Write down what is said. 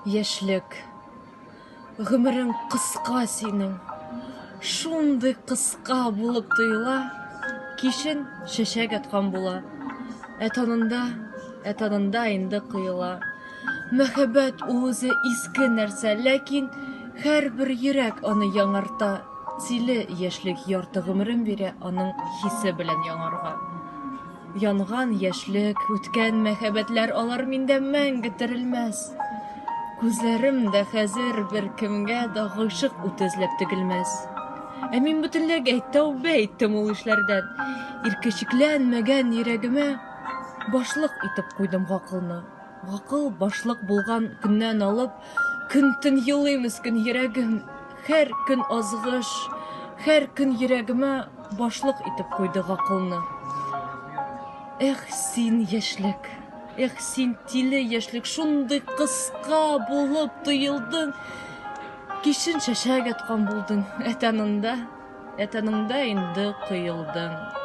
Яшьлек. Гомерең кыска синең. Шундый кыска булып тоела. Кичен чәчәк аткан була. Ә танында, ә танында инде коела. Мәхәббәт ул үзе иске нәрсә, ләкин һәрбер йөрәк аны яңарта. Тиле яшьлек ярты гомерен бирә аның хисе белән яңарга. Янган яшьлек, үткән мәхәббәтләр алар миндә мәңге терелмәс. Күзләрем дә хәзер беркемгә дә гыйшык уты эзләп тегелмәс. Ә мин бөтенләйгә тәүбә иттем ул эшләрдән. Ирке чикләнмәгән йөрәгемә башлык итеп куйдым гакылны. Гакыл башлык булган көннән алып, көн-төн елый мескен йөрәгем. Һәр көн азгыш, һәр көн йөрәгемә башлык итеп куйды гакылны. Эх, син яшьлек, эх, син тиле яшьлек, шундый кыска булып тоелдың. Кичен чәчәк аткан булдың, ә тәнеңдә, ә тәнеңдә инде коелдың.